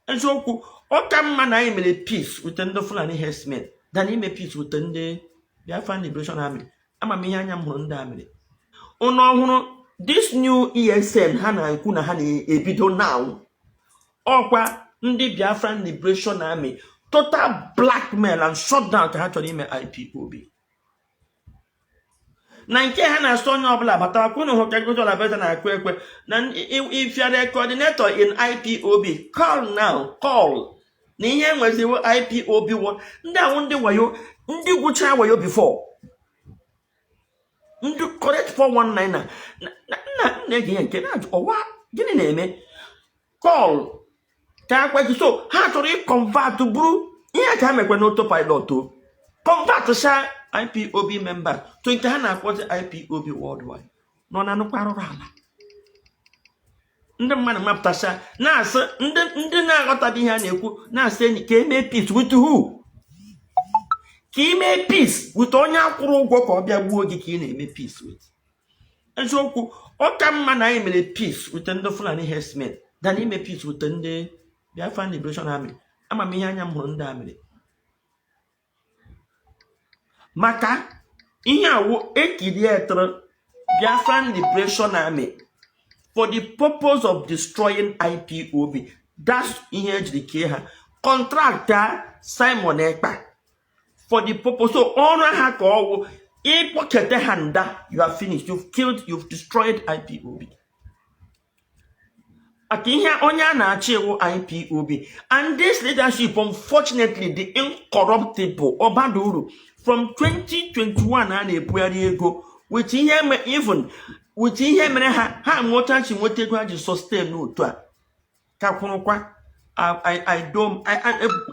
Eziokwu, ọ ka mma na anyị mere peace with ndị Fulani herdsmen than ime peace with ndị Biafran Liberation Army. Ama m ihe anya m hụrụ ndị a mere. Ụnụ ọhụrụ, this new ESN ha na-ekwu na ha na-ebido now, ọkwa ndị Biafran Liberation Army, total blackmail and shutdown ka ha chọrọ ime IPOB. Na nke ha na-asọ onye ọbụla batara kwunu hụ ka Ngozi Orabueze na-akụ ekwe na if you are a coordinator in IPOB, call now, call, na ihe nweziwo IPOB wo ndị awụ ndị wayo, ndị gwụcha wayo before, ndị correct 419 na na na-ege ihe nke na-ajụ ọwa gịnị na-eme, call ka akwa gị. So ha chọrọ ịconvert bụrụ ihe ka ha mekwa n'autopilot o convert sa IPOB member to nke ha na-akpọzi IPOB worldwide nọ na nnukwu arụrụ ala. Ndị mmadụ mapụtasha na-asị, ndị na-aghọtaghị ihe a na-ekwu na-asị enyi ka emee peace with who? Ka ime peace with onye akwụrụ ụgwọ ka ọ bịa gbuo gị ka ị na-eme peace with? Eziokwu, ọ ka mma na anyị mere peace with ndị Fulani herdsmen than ime peace with ndị Biafran Liberation Army. Ama m ihe anya m hụrụ ndị a mere, maka ihe awụ ekirietara Biafran Liberation Army for the purpose of destroying IPOB. That's ihe ejiri kee ha, contract a Simon Ekpa for the purpose. So ọrụ ha ka ọwụ ịkpọkete ha nda. You are finished, you've killed, you've destroyed IPOB, maka ihe onye a na-achị iwu IPOB. And this leadership, unfortunately, the incorruptible Ọbaduru from 2021 a na-ebugharị ego with ihe even with ihe mere ha ha nweta chi nweta ego ha ji sustain otu a ka kwụrụkwa.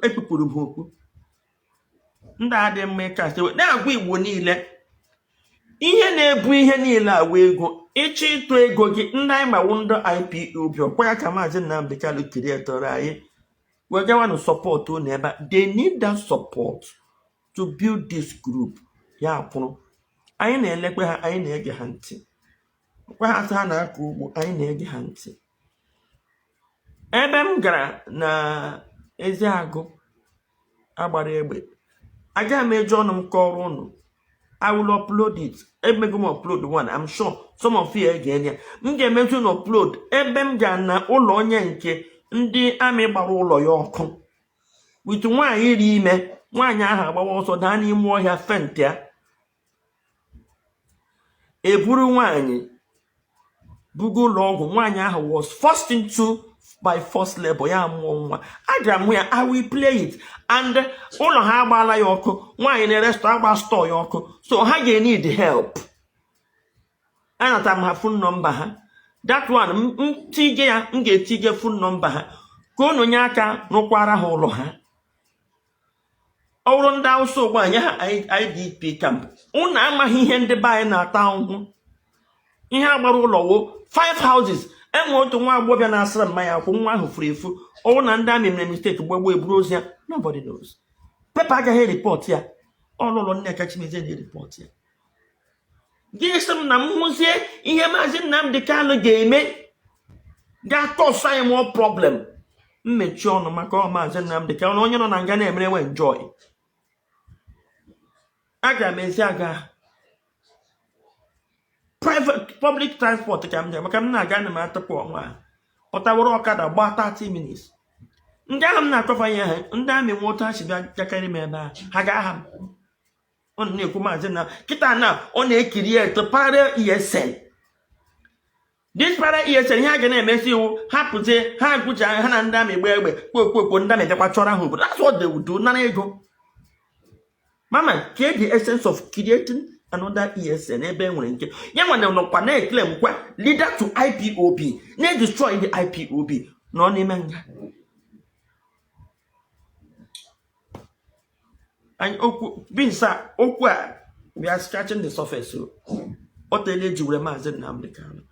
Ekpupụrụ m okpu ndị a dị mma ịkasị na-agwa Igbo niile ihe na-ebu ihe niile awa ego, ịchọ ịtụ ego gị. Ndị anyị mawu ndị IPOB ọkwa ya ka Maazị Nnamdi Kanu creatoro anyị wegawanụ support unu ebe a. They need that support to build this group. Ya kwụrụ anyị na-elekwe ha, anyị na-ege ha ntị kwa ha sị ha na-akọ ugbo, anyị na-ege ha ntị. Ebe m gara na Eziagụ agbara egbe, agaghị m eji ọnụ m kọrọ unu. I will upload it. Emego m upload one. I'm sure some of you ege ya. M ga-emezu na upload ebe m gara na ụlọ onye nke ndị amị gbara ụlọ ya ọkụ with nwaanyị ri ime. Nwaanyị ahụ agbawa ọsọ daa n'ime ọhịa, faint ya. Eburu nwaanyị buga ụlọ ọgwụ. Nwaanyị ahụ was forced into by forced labor, ya mụọ nwa. Agara m hụ ya. I will play it. And ụlọ ha agbaala ya ọkụ, nwaanyị na-ere store, agba store ya ọkụ, so ha ga-need help. Anatara m ha phone number ha. That one m tige ya, m ga-etige phone number ha ka unu nye aka rụkwara ha ụlọ ha. Ọ bụrụ ndị Awụsa ugbu a nye ha IDP camp, unu amaghị ihe ndị be anyị na-ata ahụhụ. Ihe agbara ụlọ wo five houses. Enwe otu nwa agbọghọbịa na-asịrị mmanya akwụ, nwa ahụ furu efu. Ọwụ na ndị amị mere mistake gbagbo eburu ozu ya, nobody knows. Paper agaghị report ya. Ọlụlọ Nneka Chimezie na-ereport ya. Gị sị m na m hụzie ihe Maazị Nnamdi Kanu ga-eme ga-acause anyị more problem, mmechi ọnụ, maka ọ Maazị Nnamdi Kanu, onye nọ na nga na-emere nwe enjoy. Aga m ezi aga private, public transport ka m ji, maka m na-aga na m atụpụ ọnwa a pụtaworo ọkada gbaa 30 minutes. Ndị ahụ m na-akọfa ihe ha, ndị amị nwe otu ha si bịa gakarị m ebe a, ha ga-aha m. Ọ na-ekwu maazị na kịta na ọ na-ekiri ya eto parallel ESN. This parallel ESN, ihe a ga na-emesi iwu hapụzie ha gwucha ha na ndị amị gba egbe kpokpokpo, ndị amị bịakwa chọrọ ha obodo. That's what they would do, nara ego. Mama ka the essence of creating another ESN ebe e nwere nke ya nwere nọkwa na-eclaim kwa leader to IPOB, na-destroy the IPOB, nọ n'ime nga. Anyị okwu binsa okwu a, we are scratching the surface. O o teela eji were Maazị Nnamdi Kanu.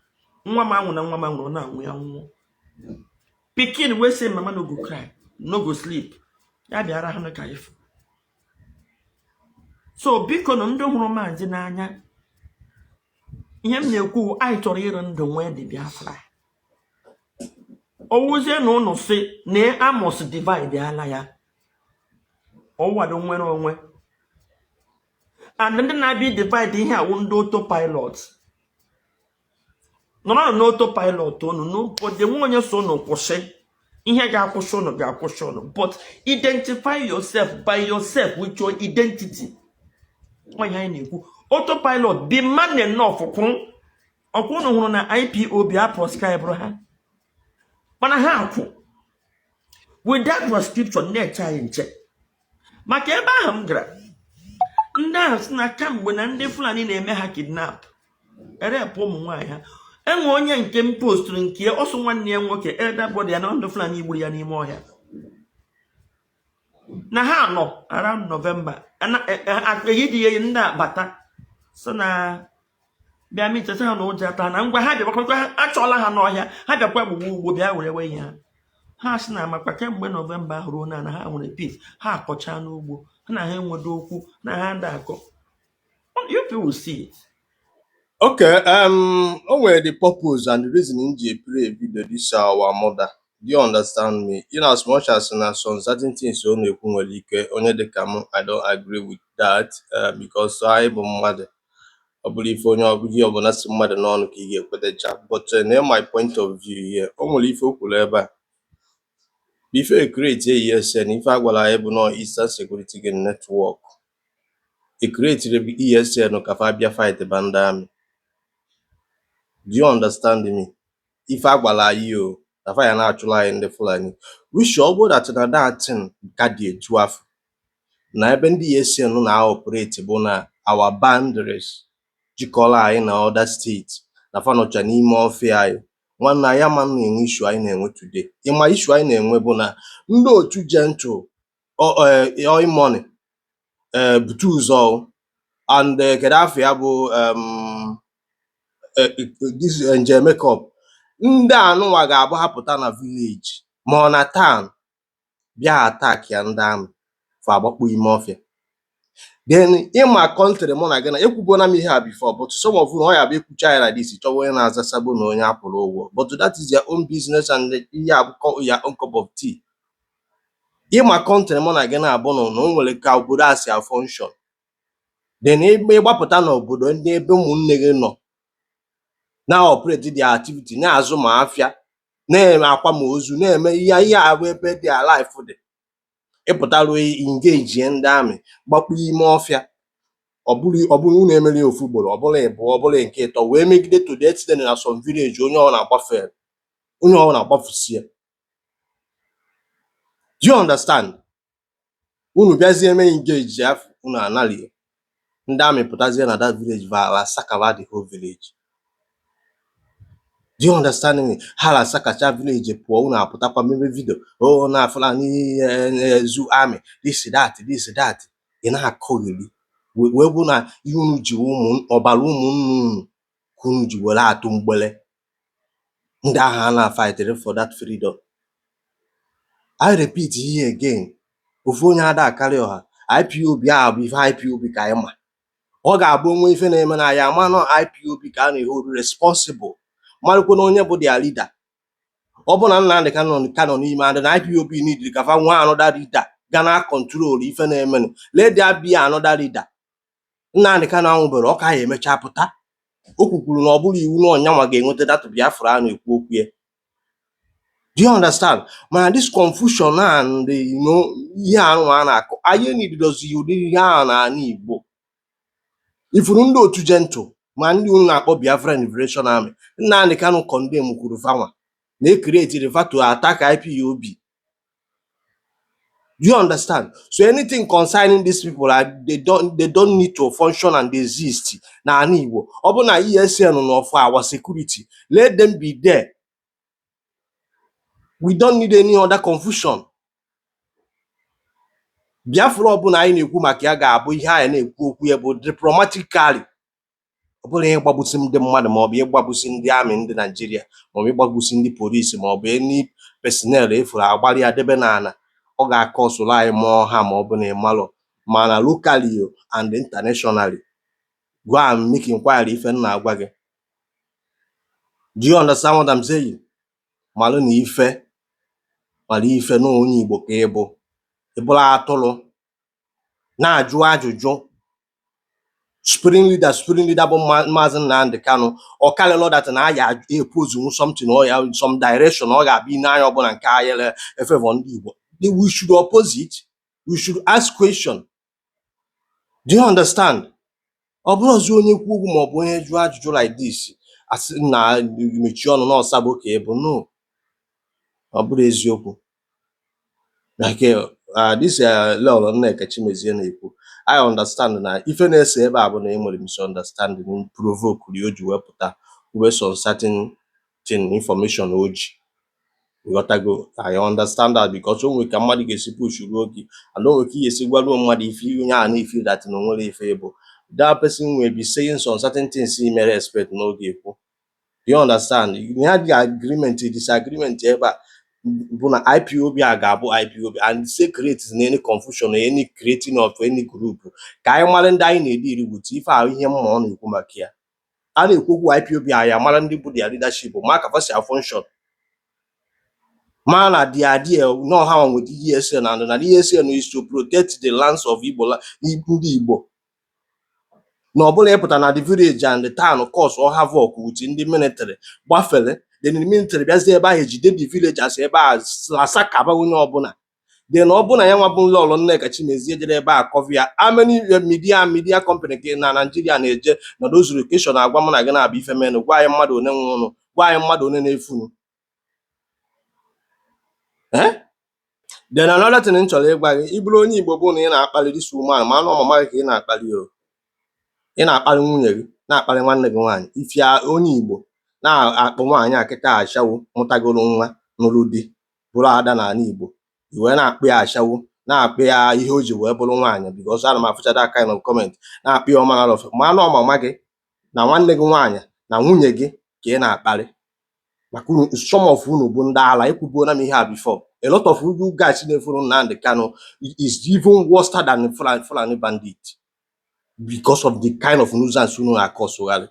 Nwa m anwụ na nwa m anwụrụ na-anwụ ya nwụọ. Pikin wey say mama no go cry, no go sleep, ya bịara ha ka ifụ. So biko nụ, ndị hụrụ maazị n'anya, ihe m na-ekwu, anyị chọrọ ịrụ ndụ nwee dị Biafra. Ọwụzie na ụnụ si na Amos divide ala ya, ọwado nwere onwe, and ndị na-abịa divide ihe awụ ndị autopilot nọrọ n'autopilot unu n'ụbọchị nwe onye so unu kwụsị. Ihe ga-akwụsị unu ga-akwụsị unu, but identify yourself by yourself with your identity. Onye anyị na-ekwu autopilot, be man enough. Kwụrụ ọkwa unu hụrụ na IPOB a proscribe ha, mana ha kwụ with that proscription na-eche anyị nche. Maka ebe ahụ m gara, ndị ahụ si na kamgbe na ndị Fulani na-eme ha kidnap, erepụ ụmụ nwaanyị ha. Enwe onye nke m postụrụ nke ọsọ nwanne ya nwoke, elder brother ya, na ndị Fulani gburu ya n'ime ọhịa na ha nọ around November eyidi ya. Ndị abata so na bịa miteta ha na ụjọ ata na ngwa ha bịakwakwa ha, achọọla ha n'ọhịa, ha bịakwa gbugbu ugbo bịa were we ihe ha. Ha sị na makwa kemgbe November ahụ ruo na ha nwere peace, ha akọchaa n'ugbo ha na ha enwedo okwu na ha ada akọ. You people will see it. Okay, o nwere the purpose and the reason m ji play video this our mother. Do you understand me? In as much as na some certain things ọ na-ekwu nwere ike onye dịka m, I don't agree with that, because anyị bụ mmadụ, ọ bụrụ ife onye ọbụla, ihe ọbụla si mmadụ n'ọnụ ka ị ga-ekwetecha. But na my point of view here, o nwere ife o kwuru ebe a. Before e create ESN, ife a gwara anyị bụ nọ Eastern Security Network. E create ESN ka fa bịa fight ba ndị army. Do you understand me? Ife a gwara anyị o na fa ya na-achụrụ anyị ndị Fulani, which ọ bụrụ that na that thing ka dị etu afọ na ebe ndị ESN na-operate bụ na our boundaries jikọrọ anyị na other steeti, na fa nọcha n'ime ọfịa anyị. Nwanne anyị ama na-enwe issue anyị na-enwe today. Ịma issue anyị na-enwe bụ na ndị otu Gentle Oil Money, bute ụzọ and kedu afọ ya bụ this nje makeup, ndị anụnwa ga-abụ ha pụta na village ma ọ na town bịa attack ya, ndị amị fa agbakpo ime ọfịa. Then ịma country mụ na gị na ekwubuona m ihe a before, but some of you, ọ ya bụ ekwucha ya like this, chọwa onye na-aza sabo na onye akwụrụ ụgwọ, but that is their own business and ihe a bụ your own cup of tea. Ịma country mụ na gị na-abụ nọ na o nwere ka obodo a si a function. Then ịgbapụta n'obodo ndị ebe ụmụnne gị nọ na operate their activity, na-azụ ma afịa, na-eme akwa ma ozu, na-eme ihe ihe a bụ ebe their life dị, ịpụtaruo engage ndị amị gbakpuo ime ọfịa. Ọ bụrụ unu emere ya ofu ugboro, ọ bụrụ ịbụọ, ọ bụrụ nke ịtọ, wee megide to the extent na some village onye ọ na-agbafe, onye ọ na-agbafusie. Do you understand? Unu bịazie mee engage afọ unu analie, ndị amị pụtazie na that village va asakaba the whole village. Do you understand me? Ha na-asakacha village pụọ, unu apụtakwa mebe video, oh, na Fulani zoo army, this that this that. Ị na-akọgheri wee bụ na ihe unu ji ụmụ ọbara ụmụnne unu ka unu ji were atụ mgbele ndị ahụ a na-fightịrị for that freedom. I repeat here again, ofu onye ada akarị ọha. IPOB a bụ ife IPOB ka anyị ma ọ ga-abụ onwe ife na-eme na ya ama nọ IPOB ka a na-hold responsible, marụkwa na onye bụ their leader. Ọ bụ na Nnamdị Kanu ka nọ n'ime and na IPOB need ka fa nwee another leader ga na control ife na-emenụ. Let there be another leader. Nnamdị Kanu anwụbere, ọ ka ya emecha pụta. O kwukwuru na ọ bụrụ iwu na ọnyanwa ga-enweta that Biafra a na-ekwu okwu ya. Do you understand? Mana this confusion and ihe anụ a na-akọ, anyị nidozi ụdị ihe ahụ n'ala Igbo. Ifuru ndị otu Gentle ma ndị unu na-akpọ Biafra Liberation Army, Nnamdị Kanu condemn kwuru fanwa na e create fa to attack IPOB. Do you understand? So anything concerning these people, they don't need to function and exist n'ala Igbo. Ọ bụ na ESN nọ for our security, let them be there. We don't need any other confusion. Biafra ọbụla anyị na-ekwu maka ya ga-abụ ihe anyị na-ekwu okwu ya bụ diplomatically. Ọ bụrụ ịgbagbusi ndị mmadụ maọbụ ịgbagbusi ndị amị ndị Naijiria maọbụ ịgbagbusi ndị polisi maọbụ any personnel efuru agbalị ya debe n'ala, ọ ga-akọsụrụ anyị mụọ ha ma ọ bụ na ịmalụ mana locally o and internationally. Go and make inquiry ife m na-agwa gị. Do you understand what I'm saying? Malụ na ife mara ife na onye Igbo ka ị bụ. Ị bụrụ atụrụ na-ajụ ajụjụ. Supreme leader bụ Maazị Nnamdi Kanu, ọ karịrị that na aya oppose something or ya some direction ọ ga-abịa n'anya ọbụla nke ayere efavor ndị Igbo. We should oppose it, we should ask question. Do you understand? Ọ bụrụ ọzọ onye kwu okwu maọbụ onye jụọ ajụjụ like this, asị na mechie ọnụ na ọsabụ ka ị bụ. No, ọ bụrụ eziokwu, like this Lọlọ Nneka Chimezie na-ekwu, I understand na ife na-ese ebe a bụ na e nwere misunderstanding provoke o ji wepụta kwube some certain thing, information o ji ghọtago. I understand that because o nwere ka mmadụ ga-esi push ruo gị, and o nwere ka ị ga-esi gwaruo mmadụ ife onye ahụ na-efe that na o nwere ife ịbụ that person will be saying some certain things he mere expect n'oge ekwu. Do you understand? Ya dị agreement, disagreement ebe a bụ na IPOB a ga-abụ IPOB and say create na any confusion or any creating of any group, ka anyị mara ndị anyị na-ediri with ife ahụ. Ihe mma ọ na-ekwu maka ya, a na-ekwu okwu IPOB, anyị amara ndị bụ their leadership, ma ka fa si function, ma na the idea no ha nwe the ESN, and na the ESN is to protect the lands of Igbo, ndị Igbo, na ọ bụla ịpụta na the village and the town cause or havoc with ndị military gbafere. Then the military bịazie ebe ahụ ejide the villagers ebe a asakaba onye ọbụla. Then ọ bụ na ya nwa bụ Lọlọ Nneka Chimezie jere ebe a cover ya. How many media company ka na Nigeria na-eje na those location agwa mụ na gị na-abụ ife menụ? Gwa anyị mmadụ one nwụrụ, gwa anyị mmadụ one na-efunu, eh? Then another thing m chọrọ ịgwa gị, ị bụrụ onye Igbo bụ na ị na-akpali this woman, ma anụ ọmụma gị ka ị na-akpali o, ị na-akpali nwunye gị, na-akpali nwanne gị nwaanyị. Ifia onye Igbo na-akpọ nwaanyị a kịta ashawo, mụtagoro nwa, nụrụ di, bụrụ ada n'ala Igbo, i wee na-akpụ ya ashawo, na-akpụ ya ihe o ji wee bụrụ nwaanyị, because ana m afụcha that kind of comment, na-akpụ ya ọma of ma anụ ọmama gị na nwanne gị nwaanyị na nwunye gị ka ị na-akparị. Maka unu, some of unu bụ ndị ala, ekwubuola m ihe a before. A lot of you guys na-efuru Nnamdi Kanu is even worse than Fulani bandit because of the kind of nuisance unu na-akọsụgharị.